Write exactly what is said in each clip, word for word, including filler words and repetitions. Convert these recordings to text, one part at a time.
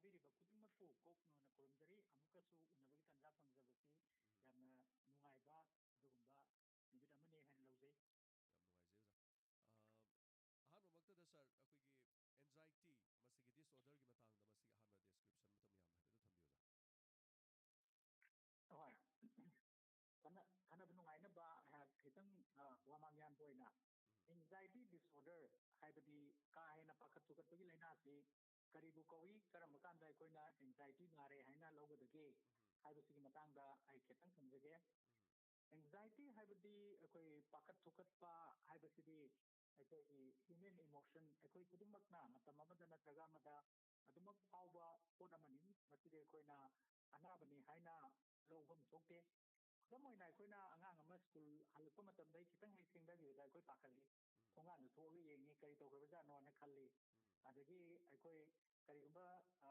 ꯇꯥꯕꯤꯔꯤꯕ ꯈꯨꯗꯤꯡꯃꯛꯄꯨ ꯀꯣꯛ ꯅꯧꯅ ꯈꯨꯔꯨꯝꯖꯔꯤ꯫ ꯑꯃꯨꯛꯀꯁꯨ ꯎꯅꯕꯒꯤ ꯇꯥꯟꯖꯥ ꯐꯪꯖꯕꯁꯤ ꯌꯥꯝꯅ ꯅꯨꯡꯉꯥꯏꯕ ꯑꯗꯨꯒꯨꯝꯕ ꯅꯨꯃꯤꯠ ꯑꯃꯅꯤ ꯍꯥꯏꯅ ꯂꯧꯖꯩ꯫ ꯌꯥꯝ ꯅꯨꯡꯉꯥꯏꯖꯩ ꯑꯣꯖꯥ꯫ ꯑ, ꯑꯍꯥꯟꯕꯃꯛꯇꯗ ꯁꯥꯔ, ꯑꯩꯈꯣꯏꯒꯤ ꯑꯦꯟꯖꯥꯏꯇꯤ, ꯃꯁꯤꯒꯤ ꯗꯤꯁꯑꯣꯔꯗꯔꯒꯤ ꯃꯇꯥꯡꯗ ꯃꯁꯤꯒꯤ ꯑꯍꯥꯟꯕ ꯗꯤꯁꯀ꯭ꯔꯤꯞꯁꯟ ꯃꯇꯝ ꯌꯥꯝꯅ ꯍꯥꯏꯐꯦꯠꯇ ꯊꯝꯕꯤꯌꯨꯗ꯫ ꯍꯣꯏ꯫ ꯈꯟꯅ-, ꯈꯟꯅꯕ ꯅꯨꯡꯉꯥꯏꯅꯕ ꯑꯩꯍꯥꯛ ꯈꯤꯇꯪ, ꯑ, ꯋꯥꯃꯥꯡ ꯌꯥꯟꯕ ꯑꯣꯏꯅ, ꯎꯝ꯫ ꯑꯦꯡꯖꯥꯏꯇꯤ ꯗꯤꯁꯑꯣꯔꯗꯔ ꯍꯥꯏꯕꯗꯤ ꯀꯥ ꯍꯦꯟꯅ ꯄꯥꯈꯠ ꯊꯨꯀꯠꯄꯒꯤ ꯂꯥꯏꯅꯥꯁꯤ ꯀꯔꯤꯕꯨ ꯀꯧꯏ, ꯀꯔꯝꯕ ꯀꯥꯟꯗ ꯑꯩꯈꯣꯏꯅ ꯑꯦꯡꯖꯥꯏꯇꯤ ꯅꯥꯔꯦ ꯍꯥꯏꯅ ꯂꯧꯒꯗꯒꯦ ꯎꯝ꯫ ꯍꯥꯏꯕꯁꯤꯒꯤ ꯃꯇꯥꯡꯗ ꯑꯩ ꯈꯤꯇꯪ ꯊꯝꯖꯒꯦ꯫ ꯎꯝ꯫ ꯑꯦꯡꯖꯥꯏꯇꯤ ꯍꯥꯏꯕꯗꯤ ꯑꯩꯈꯣꯏ ꯄꯥꯈꯠ ꯊꯨꯀꯠꯄ ꯍꯥꯏꯕꯁꯤꯗꯤ ꯑꯩꯈꯣꯏꯒꯤ ꯍ꯭ꯌꯨꯃꯦꯟ ꯏꯃꯣꯁꯟ, ꯑꯩꯈꯣꯏ ꯈꯨꯗꯤꯡꯃꯛꯅ ꯃꯇꯝ ꯑꯃꯗ ꯅꯠꯇ꯭ꯔꯒ ꯑꯃꯗ ꯑꯗꯨꯃꯛ ꯐꯥꯎꯕ ꯄꯣꯠ ꯑꯃꯅꯤ꯫ ꯃꯁꯤꯗꯤ ꯑꯩꯈꯣꯏꯅ ꯑꯅꯥꯕꯅꯤ ꯍꯥꯏꯅ ꯂꯧꯐꯝ ꯊꯣꯛꯇꯦ꯫ ꯈꯨꯗꯝ ꯑꯣꯏꯅ, ꯑꯩꯈꯣꯏꯅ ꯑꯉꯥꯡ ꯑꯃ ꯁ꯭ꯀꯨꯜ ꯍꯜꯂꯛꯄ ꯃꯇꯝꯗ ꯈꯤꯇꯪ ꯍꯦꯛ ꯊꯦꯡꯊꯈꯤꯕꯗ ꯑꯩꯈꯣꯏ ꯄꯥꯈꯠꯂꯤ꯫ ꯎꯝ꯫ ꯊꯣꯡꯒꯥꯟꯗ ꯊꯣꯛꯑꯒ ꯌꯦꯡꯉꯤ, ꯀꯔꯤ ꯇꯧꯈ꯭ꯔꯕꯖꯥꯠꯅꯣꯅ ꯈꯜꯂꯤ꯫ ꯎꯝ꯫ ꯑꯗꯒꯤ ꯑꯩꯈꯣꯏ ꯀꯔꯤꯒꯨꯝꯕ, ꯑ,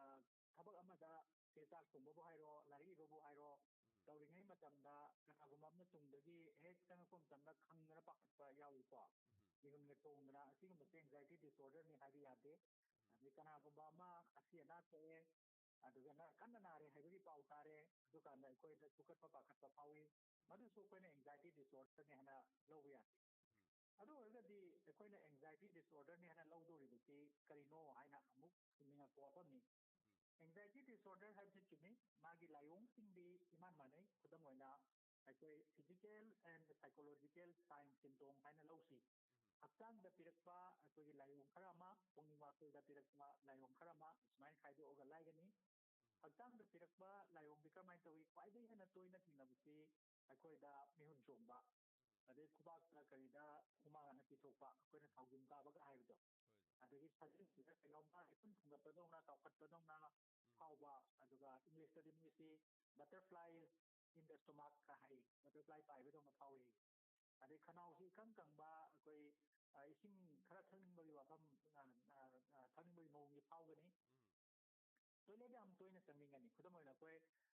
ꯊꯕꯛ ꯑꯃꯗ, ꯁꯦ, ꯆꯥꯛ ꯊꯣꯡꯕꯕꯨ ꯍꯥꯏꯔꯣ, ꯂꯥꯏꯔꯤꯛ ꯏꯕꯕꯨ ꯍꯥꯏꯔꯣ, ꯎꯝ꯫ ꯇꯧꯔꯤꯉꯩ ꯃꯇꯝꯗ ꯀꯅꯥꯒꯨꯝꯕ ꯑꯃꯅ ꯇꯨꯡꯗꯒꯤ ꯍꯦꯛ ꯆꯪꯉꯛꯄ ꯃꯇꯝꯗ ꯈꯪꯗꯅ ꯄꯥꯈꯠꯄ ꯌꯥꯎꯏꯀꯣ꯫ ꯎꯝ꯫ ꯃꯤꯍꯨꯟꯒ ꯆꯣꯡꯗꯅ, ꯑꯁꯤꯒꯨꯝꯕꯁꯦ ꯑꯦꯡꯖꯥꯏꯇꯤ ꯗꯤꯁꯑꯣꯔꯗꯔꯅꯤ ꯍꯥꯏꯕ ꯌꯥꯗꯦ꯫ ꯎꯝ꯫ ꯑꯗꯩ ꯀꯅꯥꯒꯨꯝꯕ ꯑꯃ ꯑꯁꯤ ꯑꯅꯥ ꯊꯣꯛꯑꯦ, ꯑꯗꯨꯒ ꯅ-, ꯀꯟꯅ ꯅꯥꯔꯦ ꯍꯥꯏꯕꯒꯤ ꯄꯥꯎ ꯇꯥꯔꯦ, ꯑꯗꯨꯀꯥꯟꯗ ꯑꯩꯈꯣꯏꯗ ꯊꯨꯀꯠꯄ ꯄꯥꯈꯠꯄ ꯐꯥꯎꯏ꯫ ꯃꯗꯨꯁꯨ ꯑꯩꯈꯣꯏꯅ ꯑꯦꯡꯖꯥꯏꯇꯤ ꯗꯤꯁꯑꯣꯔꯗꯔꯅꯤ ꯍꯥꯏꯅ ꯂꯧꯕ ꯌꯥꯗꯦ꯫ ꯎꯝ꯫ ꯑꯗꯨ ꯑꯣꯏꯔꯒꯗꯤ ꯑꯩꯈꯣꯏꯅ ꯑꯦꯡꯖꯥꯏꯇꯤ ꯗꯤꯁꯑꯣꯔꯗꯔꯅꯤ ꯍꯥꯏꯅ ꯂꯧꯗꯣꯔꯤꯕꯁꯤ ꯀꯔꯤꯅꯣ ꯍꯥꯏꯅ ꯑꯃꯨꯛ ꯈꯪꯅꯤꯡꯉꯛꯄ ꯋꯥꯐꯝꯅꯤ꯫ ꯎꯝ꯫ ꯑꯦꯡꯖꯥꯏꯇꯤ ꯗꯤꯁꯑꯣꯔꯗꯔ ꯍꯥꯏꯕꯁꯤ ꯆꯨꯝꯃꯤ, ꯃꯥꯒꯤ ꯂꯥꯏꯑꯣꯡꯁꯤꯡꯗꯤ ꯏꯃꯥꯟ ꯃꯥꯟꯅꯩ꯫ ꯈꯨꯗꯝ ꯑꯣꯏꯅ, ꯑꯩꯈꯣꯏ ꯐꯤꯖꯤꯀꯦꯜ ꯑꯦꯟ ꯁꯥꯏꯀꯣꯂꯣꯖꯤꯀꯦꯜ ꯁꯥꯏꯟ ꯁꯤꯝꯇꯣꯝ ꯍꯥꯏꯅ ꯂꯧꯁꯤ꯫ ꯎꯝ꯫ ꯍꯛꯆꯥꯡꯗ ꯄꯤꯔꯛꯄ ꯑꯩꯈꯣꯏꯒꯤ ꯂꯥꯏꯑꯣꯡ ꯈꯔ ꯑꯃ, ꯄꯨꯛꯅꯤꯡ ꯋꯥꯈꯜꯗ ꯄꯤꯔꯛꯄ ꯂꯥꯏꯑꯣꯡ ꯈꯔ ꯑꯃ, ꯁꯨꯃꯥꯏꯅ ꯈꯥꯏꯗꯣꯛꯑꯒ ꯂꯥꯏꯒꯅꯤ꯫ ꯎꯝ꯫ ꯍꯛꯆꯥꯡꯗ ꯄꯤꯔꯛꯄ ꯂꯥꯏꯑꯣꯡꯗꯤ ꯀꯔꯝꯍꯥꯏꯅ ꯇꯧꯏ? ꯈ꯭ꯋꯥꯏꯗꯒꯤ ꯍꯦꯟꯅ ꯇꯣꯏꯅ ꯊꯦꯡꯅꯕꯁꯤ ꯑꯩꯈꯣꯏꯗ ꯃꯤꯍꯨꯟ ꯆꯣꯡꯕ, ꯑꯗꯩ ꯈꯨꯕꯥꯛꯇ ꯀꯔꯤꯗ ꯍꯨꯃꯥꯡ ꯑꯅꯞꯄꯤ ꯊꯣꯛꯄ, ꯑꯩꯈꯣꯏꯅ ꯊꯥꯎꯖꯨꯝ ꯀꯥꯕꯒ ꯍꯥꯏꯕꯗꯣ꯫ ꯍꯣꯏ, ꯍꯣꯏ꯫ ꯑꯗꯒꯤ ꯁꯖꯤꯟꯁꯤꯗ ꯀꯩꯅꯣꯝꯃ ꯏꯐꯨꯟ ꯐꯨꯡꯒꯠꯄꯗꯧꯅ, ꯆꯥꯎꯈꯠꯄꯗꯧꯅ ꯎꯝ꯫ ꯐꯥꯎꯕ, ꯑꯗꯨꯒ ꯏꯪꯂꯤꯁꯇꯗꯤ ꯃꯣꯏꯁꯤ butterfly in the stomach ꯀ ꯍꯥꯏ, ꯕꯇꯔꯐ꯭ꯂꯥꯏ ꯄꯥꯏꯕꯗꯧꯅ ꯐꯥꯎꯏ꯫ ꯑꯗꯩ ꯈꯅꯥꯎꯁꯤ ꯏꯀꯪ ꯀꯪꯕ, ꯑꯩꯈꯣꯏ, ꯑ, ꯏꯁꯤꯡ ꯈꯔ ꯊꯛꯅꯤꯡꯕꯒꯤ ꯋꯥꯐꯝ, ꯑ, ꯑ, ꯑ, ꯊꯛꯅꯤꯡꯕꯒꯤ ꯃꯑꯣꯡꯁꯤ ꯐꯥꯎꯒꯅꯤ꯫ ꯎꯝ꯫ ꯇꯣꯏꯂꯦꯠ ꯌꯥꯝ ꯇꯣꯏꯅ ꯆꯪꯅꯤꯡꯒꯅꯤ꯫ ꯈꯨꯗꯝ ꯑꯣꯏꯅ, ꯑꯩꯈꯣꯏ,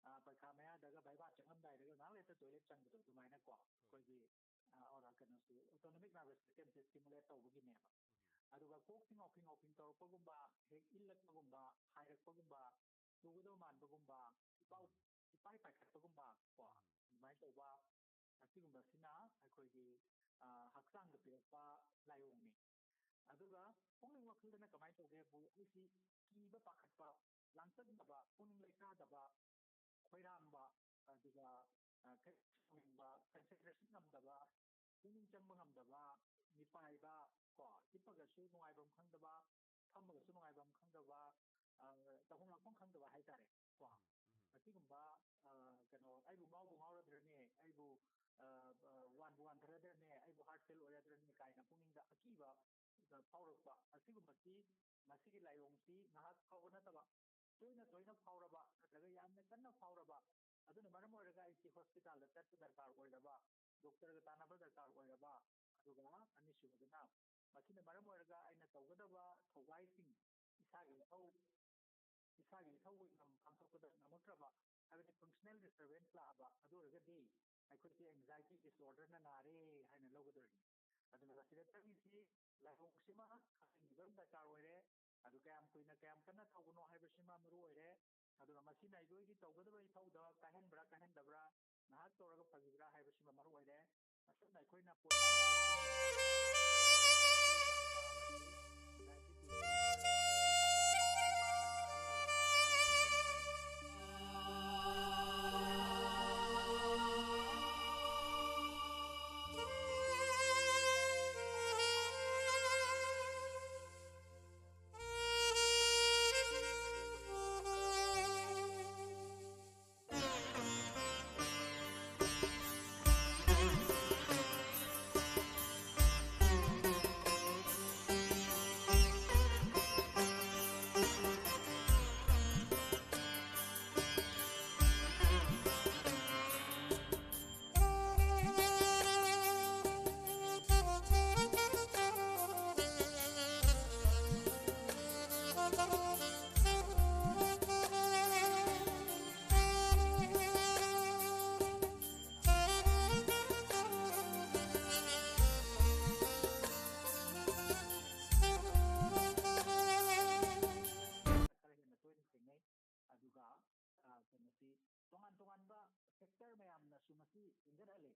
ꯑ, ꯄꯔꯤꯈꯥ ꯃꯌꯥꯗꯒ ꯚꯥꯏꯚꯥ ꯆꯪꯉꯝꯗꯥꯏꯗꯒ ꯉꯥꯏꯍꯥꯛ ꯂꯩꯇ ꯇꯣꯏꯂꯦꯠ ꯆꯪꯕꯗꯣ ꯑꯗꯨꯃꯥꯏꯅꯀꯣ꯫ ꯍꯣꯏ꯫ ꯑꯩꯈꯣꯏꯒꯤ, ꯑ, ꯑꯣꯔ ꯀꯩꯅꯣꯁꯤ, ꯑꯣꯇꯣꯅꯣꯃꯤꯛ ꯅꯔꯚꯁ ꯁꯤꯁꯇꯦꯝꯁꯤ ꯁ꯭ꯇꯤꯃꯨꯂꯦꯠ ꯇꯧꯕꯒꯤꯅꯦꯕ꯫ ꯎꯝ꯫ ꯑꯗꯨꯒ ꯀꯣꯛꯁꯤ ꯉꯥꯎꯐꯤꯡ ꯉꯥꯎꯐꯤꯡ ꯇꯧꯔꯛꯄꯒꯨꯝꯕ, ꯍꯦꯛ ꯏꯜꯂꯛꯄꯒꯨꯝꯕ, ꯇꯧꯕ, ꯍꯥꯏꯔꯛꯄꯒꯨꯝꯕ, ꯇꯨꯒꯗꯧ ꯃꯥꯟꯕꯒꯨꯝꯕ, ꯏꯄꯥꯎ-, ꯏꯄꯥꯏ ꯄꯥꯏꯈꯠꯄꯒꯨꯝꯕ ꯀꯣ, ꯑꯗꯨꯃꯥꯏꯅ ꯇꯧꯕ, ꯑꯁꯤꯒꯨꯝꯕꯁꯤꯅ ꯑꯩꯈꯣꯏꯒꯤ, ꯑ, ꯍꯛꯆꯥꯡꯗ ꯄꯤꯔꯛꯄ ꯂꯥꯏꯑꯣꯡꯅꯤ꯫ ꯑꯗꯨꯒ ꯄꯨꯛꯅꯤꯡ ꯋꯥꯈꯜꯗꯅ ꯀꯃꯥꯏꯅ ꯇꯧꯒꯦꯕꯨ, ꯑꯩꯁꯤ ꯀꯤꯕ ꯄꯥꯈꯠꯄ, ꯂꯥꯡꯇꯛꯅꯕ, ꯄꯨꯛꯅꯤꯡ ꯂꯩꯇꯥꯗꯕ, ꯈꯣꯏꯔꯥꯡꯕ, ꯑꯗꯨꯒ, ꯑ, ꯀꯩ-, ꯁꯥꯎꯅꯤꯡꯕ, concentration ꯉꯝꯗꯕ, ꯄꯨꯛꯅꯤꯡ ꯆꯪꯕ ꯉꯝꯗꯕ, ꯃꯤꯄꯥꯏꯕ, ꯀꯣ, ꯍꯤꯞꯄꯒꯁꯨ ꯅꯨꯡꯉꯥꯏꯐꯝ ꯈꯪꯗꯕ, ꯐꯝꯃꯒꯁꯨ ꯅꯨꯡꯉꯥꯏꯐꯝ ꯈꯪꯗꯕ, ꯑ, ꯇꯧꯐꯝ ꯂꯥꯛꯐꯝ ꯈꯪꯗꯕ ꯍꯥꯏꯇꯥꯔꯦ, ꯀꯣ꯫ ꯎꯝ, ꯎꯝ꯫ ꯑꯁꯤꯒꯨꯝꯕ, ꯑ, ꯀꯩꯅꯣ, "ꯑꯩꯕꯨ ꯉꯥꯎꯕꯨ ꯉꯥꯎꯔꯗ꯭ꯔꯅꯦ, ꯑꯩꯕꯨ, ꯑ, ꯑ, ꯋꯥꯟꯕꯨ ꯋꯥꯟꯊꯔꯗ꯭ꯔꯅꯦ, ꯑꯩꯕꯨ heart fail ꯑꯣꯏꯔꯗ꯭ꯔꯅꯦ" ꯀꯥꯏꯅ ꯄꯨꯛꯅꯤꯡꯗ ꯑꯀꯤꯕ, ꯑ, ꯐꯥꯎꯔꯛꯄ, ꯑꯁꯤꯒꯨꯝꯕꯁꯤ, ꯃꯁꯤꯒꯤ ꯂꯥꯏꯑꯣꯡꯁꯤ ꯉꯥꯏꯍꯥꯛ ꯐꯥꯎꯕ ꯅꯠꯇꯕ, ꯇꯣꯏꯅ ꯇꯣꯏꯅ ꯐꯥꯎꯔꯕ ꯅꯠꯇ꯭ꯔꯒ ꯌꯥꯝꯅ ꯀꯟꯅ ꯐꯥꯎꯔꯕ, ꯑꯗꯨꯅ ꯃꯔꯝ ꯑꯣꯏꯔꯒ ꯑꯩꯁꯤ ꯍꯣꯁꯄꯤꯇꯥꯜꯗ ꯆꯠꯄ ꯗꯔꯀꯥꯔ ꯑꯣꯏꯔꯕ, ꯗꯣꯛꯇꯔꯒ ꯇꯥꯟꯅꯕ ꯗꯔꯀꯥꯔ ꯑꯣꯏꯔꯕ, ꯑꯗꯨꯒ ꯑꯅꯤꯁꯨꯕꯗꯅ, ꯃꯁꯤꯅ ꯃꯔꯝ ꯑꯣꯏꯔꯒ ꯑꯩꯅ ꯇꯧꯒꯗꯕ ꯊꯧꯒꯥꯏꯁꯤꯡ, ꯏꯁꯥꯒꯤ ꯏꯊꯧ, ꯏꯁꯥꯒꯤ ꯏꯊꯧ ꯉꯝ-, ꯄꯥꯡꯊꯣꯛꯄꯗ ꯉꯝꯃꯛꯇ꯭ꯔꯕ, ꯍꯥꯏꯕꯗꯤ functional disturbance ꯂꯥꯛꯑꯕ, ꯑꯗꯨ ꯑꯣꯏꯔꯒꯗꯤ ꯑꯩꯈꯣꯏꯁꯦ anxiety disorderꯅ ꯅꯥꯔꯦ ꯍꯥꯏꯅ ꯂꯧꯒꯗꯣꯔꯤꯅꯤ꯫ ꯑꯗꯨꯅ ꯃꯁꯤꯗ ꯆꯪꯉꯤꯁꯤ ꯂꯥꯏꯑꯣꯡꯁꯤꯃ ꯈꯪꯍꯟꯕꯤꯕ ꯑꯃ ꯗꯔꯀꯥꯔ ꯑꯣꯏꯔꯦ꯫ ꯑꯗꯨ ꯀꯌꯥꯝ ꯀꯨꯏꯅ, ꯀꯌꯥꯝ ꯀꯟꯅ ꯇꯧꯕꯅꯣ ꯍꯥꯏꯕꯁꯤꯃ ꯃꯔꯨ ꯑꯣꯏꯔꯦ꯫ ꯑꯗꯨꯒ ꯃꯁꯤꯅ ꯑꯩꯈꯣꯏꯒꯤ ꯇꯧꯒꯗꯕ ꯏꯊꯧꯗ ꯀꯥꯏꯍꯟꯕ꯭ꯔꯥ, ꯀꯥꯏꯍꯟꯗꯕ꯭ꯔꯥ, ꯉꯥꯏꯍꯥꯛ ꯇꯧꯔꯒ ꯐꯈꯤꯕ꯭ꯔꯥ ꯍꯥꯏꯕꯁꯤꯃ ꯃꯔꯨ ꯑꯣꯏꯔꯦ꯫ ꯑꯁꯨꯝꯅ ꯑꯩꯈꯣꯏꯅ ꯄꯣꯠ ꯐꯦꯛꯇꯔ ꯃꯌꯥꯝꯅꯁꯨ ꯃꯁꯤ ꯍꯦꯟꯒꯠꯍꯜꯂꯤ꯫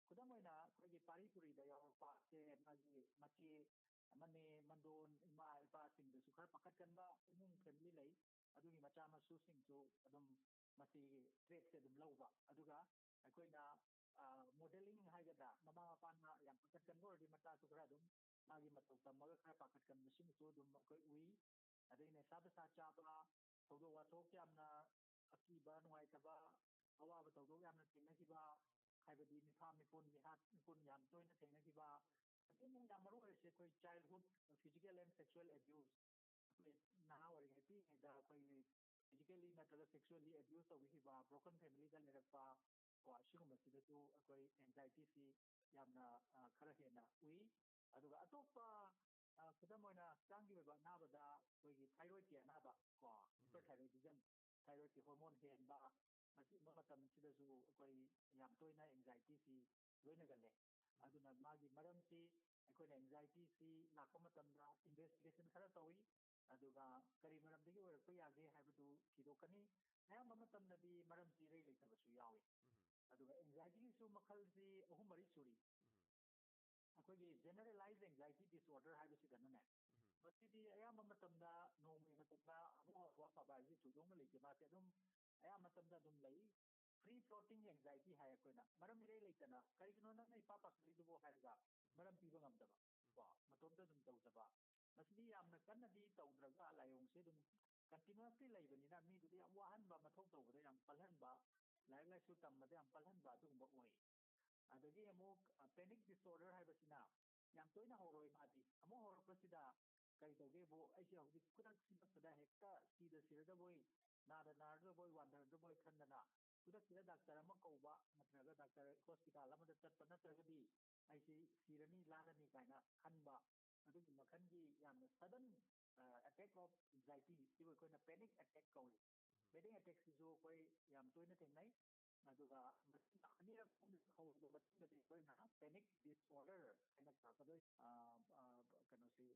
ꯈꯨꯗꯝ ꯑꯣꯏꯅ, ꯑꯩꯈꯣꯏꯒꯤ ꯄꯥꯔꯤ ꯄꯨꯔꯤꯗ ꯌꯥꯎꯔꯛꯄꯁꯦ ꯃꯥꯒꯤ ꯃꯆꯦ, ꯃꯅꯦ, ꯃꯟꯗꯣꯟ, ꯏꯃꯥ ꯏꯄꯥꯁꯤꯡꯗꯁꯨ ꯈꯔ ꯄꯥꯈꯠꯀꯟꯕ ꯏꯃꯨꯡ, ꯐꯦꯃꯤꯂꯤ ꯂꯩ꯫ ꯑꯗꯨꯒꯤ ꯃꯆꯥ ꯃꯁꯨꯁꯤꯡꯁꯨ ꯑꯗꯨꯝ ꯃꯁꯤꯒꯤ ꯇ꯭ꯔꯦꯠꯁꯦ ꯑꯗꯨꯝ ꯂꯧꯕ꯫ ꯑꯗꯨꯒ ꯑꯩꯈꯣꯏꯅ ꯃꯣꯗꯦꯂꯤꯡ ꯍꯥꯏꯒꯗ꯭ꯔꯥ, ꯃꯃꯥ ꯃꯄꯥꯅ ꯌꯥꯝ ꯄꯥꯈꯠꯀꯟꯕ ꯑꯣꯏꯔꯗꯤ ꯃꯆꯥꯁꯨ ꯈꯔ ꯑꯗꯨꯝ ꯃꯥꯒꯤ ꯃꯇꯧ ꯇꯝꯃꯒ ꯈꯔ ꯄꯥꯈꯠꯀꯟꯕꯁꯤꯡꯁꯨ ꯑꯗꯨꯝ ꯑꯩꯈꯣꯏ ꯎꯏ꯫ ꯑꯗꯩ ꯅꯤꯁꯥ ꯄꯁꯥ ꯆꯥꯕ, ꯊꯧꯗꯣꯛ ꯋꯥꯊꯣꯛ ꯌꯥꯝꯅ ꯑꯀꯤꯕ, ꯅꯨꯡꯉꯥꯏꯇꯕ, ꯑꯋꯥꯕ ꯊꯧꯗꯣꯛ ꯌꯥꯝꯅ ꯊꯦꯡꯅꯈꯤꯕ, ꯍꯥꯏꯕꯗꯤ ꯃꯤꯐꯥ ꯃꯤꯄꯨꯟ, ꯃꯤꯍꯥꯠ ꯃꯤꯄꯨꯟ ꯌꯥꯝ ꯇꯣꯏꯅ ꯊꯦꯡꯅꯈꯤꯕ, ꯑꯗꯨꯕꯨ ꯌꯥꯝ ꯃꯔꯨ ꯑꯣꯏꯔꯤꯁꯦ ꯑꯩꯈꯣꯏ childhood physical and sexual abuse, ꯑꯩꯈꯣꯏ ꯅꯍꯥ ꯑꯣꯏꯔꯤꯉꯩ ꯄꯤꯛꯏꯉꯩꯗ ꯑꯩꯈꯣꯏꯒꯤ physically ꯅꯠꯇ꯭ꯔꯒ sexually abuse ꯇꯧꯕꯤꯈꯤꯕ, broken family ꯗ ꯂꯩꯔꯛꯄ, ꯀꯣ, ꯑꯁꯤꯒꯨꯝꯕꯁꯤꯗꯁꯨ ꯑꯩꯈꯣꯏ anxiety ꯁꯤ ꯌꯥꯝꯅ, ꯑ, ꯈꯔ ꯍꯦꯟꯅ ꯎꯏ꯫ ꯑꯗꯨꯒ ꯑꯇꯣꯞꯄ, ꯑ, ꯈꯨꯗꯝ ꯑꯣꯏꯅ ꯍꯛꯆꯥꯡꯒꯤ ꯑꯣꯏꯕ ꯑꯅꯥꯕꯗ ꯑꯩꯈꯣꯏꯒꯤ thyroid ꯀꯤ ꯑꯅꯥꯕ, ꯀꯣ, hyperthyroidism, thyroid ꯀꯤ hormone ꯍꯦꯟꯕ, ꯑꯁꯤꯒꯨꯝꯕ ꯃꯇꯝꯁꯤꯗꯁꯨ ꯑꯩꯈꯣꯏ ꯌꯥꯝ ꯇꯣꯏꯅ anxiety ꯁꯤ ꯂꯣꯏꯅꯒꯜꯂꯦ꯫ ꯑꯗꯨꯅ ꯃꯥꯒꯤ ꯃꯔꯝꯁꯤ ꯑꯩꯈꯣꯏꯅ anxiety ꯁꯤ ꯂꯥꯛꯄ ꯃꯇꯝꯗ investigation ꯈꯔ ꯇꯧꯏ, ꯑꯗꯨꯒ ꯀꯔꯤ ꯃꯔꯝꯗꯒꯤ ꯑꯣꯏꯔꯛꯄ ꯌꯥꯒꯦ ꯍꯥꯏꯕꯗꯨ ꯊꯤꯗꯣꯛꯀꯅꯤ꯫ ꯑꯌꯥꯝꯕ ꯃꯇꯝꯗꯗꯤ ꯃꯔꯝꯁꯤ ꯏꯔꯩ ꯂꯩꯇꯕꯁꯨ ꯌꯥꯎꯏ꯫ ꯑꯗꯨꯒ anxiety ꯒꯤꯁꯨ ꯃꯈꯜꯁꯤ ꯑꯍꯨꯝ ꯃꯔꯤ ꯁꯨꯔꯤ꯫ ꯑꯩꯈꯣꯏꯒꯤ generalized anxiety disorder ꯍꯥꯏꯕꯁꯤꯗꯅꯅꯦ, ꯃꯁꯤꯗꯤ ꯑꯌꯥꯝꯕ ꯃꯇꯝꯗ ꯅꯣꯡꯃꯒꯤ ꯃꯇꯝꯗ ꯑꯃꯨꯛ ꯑꯐꯕ ꯍꯥꯏꯕꯁꯤ ꯊꯣꯏꯗꯣꯛꯅ ꯂꯩꯇꯦ꯫ ꯃꯥꯁꯦ ꯑꯗꯨꯝ ꯑꯌꯥꯝꯕ ꯃꯇꯝꯗ ꯑꯗꯨꯝ ꯂꯩ꯫ Free floating anxiety ꯍꯥꯏ ꯑꯩꯈꯣꯏꯅ꯫ ꯃꯔꯝ ꯏꯔꯩ ꯂꯩꯇꯅ "ꯀꯔꯤꯒꯤꯅꯣ ꯅꯪꯅ ꯏꯄꯥ ꯄꯥꯈꯠꯂꯤꯗꯨꯕꯣ?" ꯍꯥꯏꯔꯒ ꯃꯔꯝ ꯄꯤꯕ ꯉꯝꯗꯕ, ꯀꯣ, ꯃꯇꯣꯝꯇ ꯑꯗꯨꯝ ꯇꯧꯖꯕ꯫ ꯃꯁꯤꯗꯤ ꯌꯥꯝꯅ ꯀꯟꯅꯗꯤ ꯇꯧꯗ꯭ꯔꯒ ꯂꯥꯏꯑꯣꯡꯁꯦ ꯑꯗꯨꯝ continuously ꯂꯩꯕꯅꯤꯅ ꯃꯤꯗꯨꯗ ꯌꯥꯝ ꯋꯥꯍꯟꯕ, ꯃꯊꯧ ꯇꯧꯕꯗ ꯌꯥꯝ ꯄꯜꯍꯟꯕ, ꯂꯥꯏꯔꯤꯛ ꯂꯥꯏꯁꯨ ꯇꯝꯕꯗ ꯌꯥꯝ ꯄꯜꯍꯟꯕ, ꯑꯗꯨꯒꯨꯝꯕ ꯑꯣꯏ꯫ ꯑꯗꯒꯤ ꯑꯃꯨꯛ, ꯑ, panic disorder ꯍꯥꯏꯕꯁꯤꯅ ꯌꯥꯝ ꯇꯣꯏꯅ ꯍꯧꯔꯣꯏ꯫ ꯃꯥꯗꯤ ꯑꯃꯨꯛ ꯍꯧꯔꯛꯄꯁꯤꯗ ꯀꯔꯤ ꯇꯧꯒꯦꯕꯨ, "ꯑꯩꯁꯦ ꯍꯧꯖꯤꯛ ꯈꯨꯗꯛꯁꯤꯃꯛꯇꯗ ꯍꯦꯛꯇ ꯁꯤꯗ ꯁꯤꯔꯗꯕꯣꯏ, ꯅꯥꯗ ꯅꯥꯔꯗꯕꯣꯏ, ꯋꯥꯟꯊꯔꯗꯕꯣꯏ" ꯈꯟꯗꯅ ꯈꯨꯗꯛꯁꯤꯗ ꯗꯥꯛꯇꯔ ꯑꯃ ꯀꯧꯕ ꯅꯠꯇ꯭ꯔꯒ ꯗꯥꯛꯇꯔ ꯍꯣꯁꯄꯤꯇꯥꯜ ꯑꯃꯗ ꯆꯠꯄ ꯅꯠꯇ꯭ꯔꯒꯗꯤ ꯑꯩꯁꯤ ꯁꯤꯔꯅꯤ, ꯂꯥꯜꯂꯅꯤ ꯀꯥꯏꯅ ꯈꯟꯕ, ꯑꯗꯨꯒꯤ ꯃꯈꯜꯒꯤ ꯌꯥꯝꯅ sudden, ꯑ, attack of anxiety ꯁꯤꯕꯨ ꯑꯩꯈꯣꯏꯅ panic attack ꯀꯧꯏ꯫ Panic attack ꯁꯤꯁꯨ ꯑꯩꯈꯣꯏ ꯌꯥꯝ ꯇꯣꯏꯅ ꯊꯦꯡꯅꯩ꯫ ꯑꯗꯨꯒ ꯃꯁꯤꯅ ꯑꯅꯤꯔꯛ, ꯑꯍꯨꯝꯂꯛ ꯍꯧꯔꯕ ꯃꯇꯨꯡꯗꯗꯤ ꯑꯩꯈꯣꯏꯅ panic disorder ꯍꯥꯏꯅ ꯀꯧꯔꯛꯀꯗꯣꯏ꯫ ꯑ, ꯑ, ꯀꯩꯅꯣꯁꯤ,